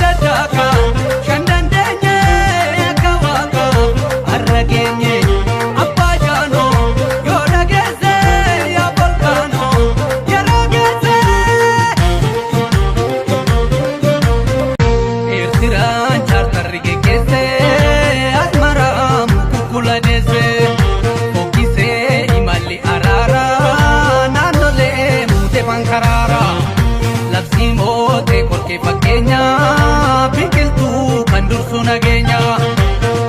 Daddaaka shan dandeenye akka waaqa har'a geenye abbaa jaanoo yoo dhageesse yaa volkaanoo yeroo geesse. Eertiraan chaartarri geggeesse Asmaraa mukukkula deesse fokkisee imalli araaraa naannolee muutee fankaraara labsii mootee qorkee fakkeenya biqiltuu kan dursu nageenya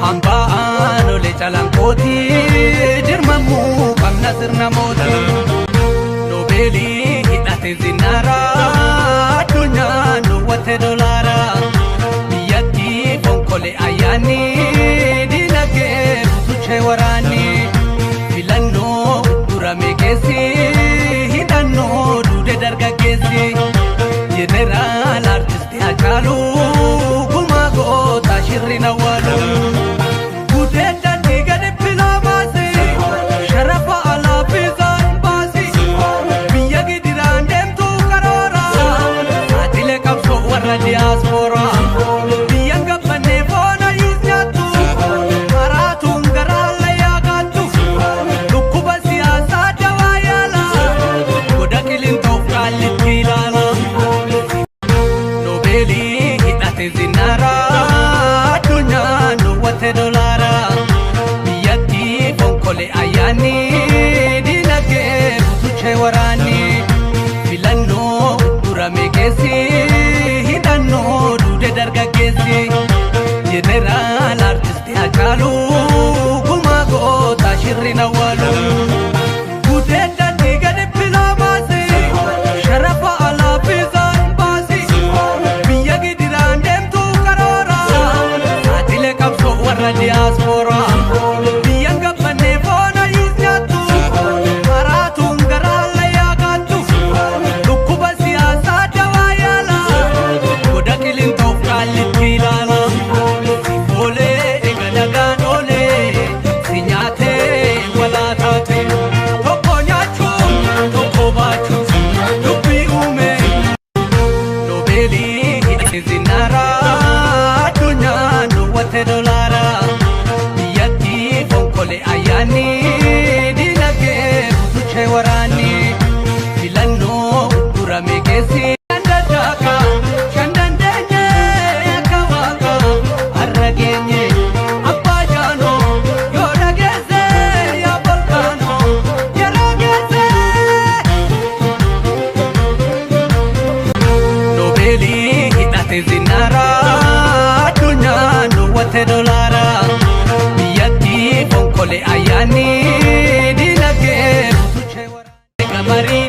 hambaa aanolee calanqooti jirmamuu qabna sirna mootii. Noobeelii hidhate zinnaara addunyaan dhoowwate dolaara biyyatti fonkole ayyaanni dinagdee butuchee waraanni filannoo durame keessi hidhannoo duude dargaggeessi jeneraal artisti Hacaaluu gumaa goota shirri awwaalu. Gudeedda dhiiga dippiloomaasii sharafa alaa fi baasii biyya gidiraan deemtuu karoora saaxilee qabsoo warra diyaaspooraa biyyan gabbannee foon ayyuus nyaattu maraatuun garaa layyaa kaattu dhukkuba siyaasaa dawaa yaala goda qilintoof qaallitti ilaala. Noobeelii hidhate zinnaara addunyaan dhoowwate dolaara biyyatti fonkole ayyaanni dinagdee butuchee waraanni filannoo durame keessi hidhannoo duude dargaggeessi jeneraal artisti Hacaaluu gumaa goota shirri awwaalu. Gudeedda dhiiga dippiloomaasii sharafa alaa fi baasii biyya gidiraan deemtuu karoora saaxilee qabsoo warra diyaaspooraa biyyan gabbannee foon ayyuus nyaattu maraatuun garaa layyaa kaattu dhukkuba siyaasaa dawaa yaala goda qilintoof qaallitti ilaala. Oolee eega nagaan oolee si nyaatee walaa taate tokko nyaachuun tokko baachuun dubbii uume. Noobeelii hidhate zinnaara addunyaan dhoowwate dolaara biyyatti fonkole ayyaanni dinagdee butuchee waraanni filannoo durame keessi. Daddaaka shan dandeenye akka waaqa har'a geenye abbaa jaanoo yoo dhageesse yaa volkaanoo yeroo geesse. Noobeelii hidhate zinnaara addunyaan dhoowwate dolaara biyyatti fonkole ayyaanni dinagdee butuchee waraanni. Gamarii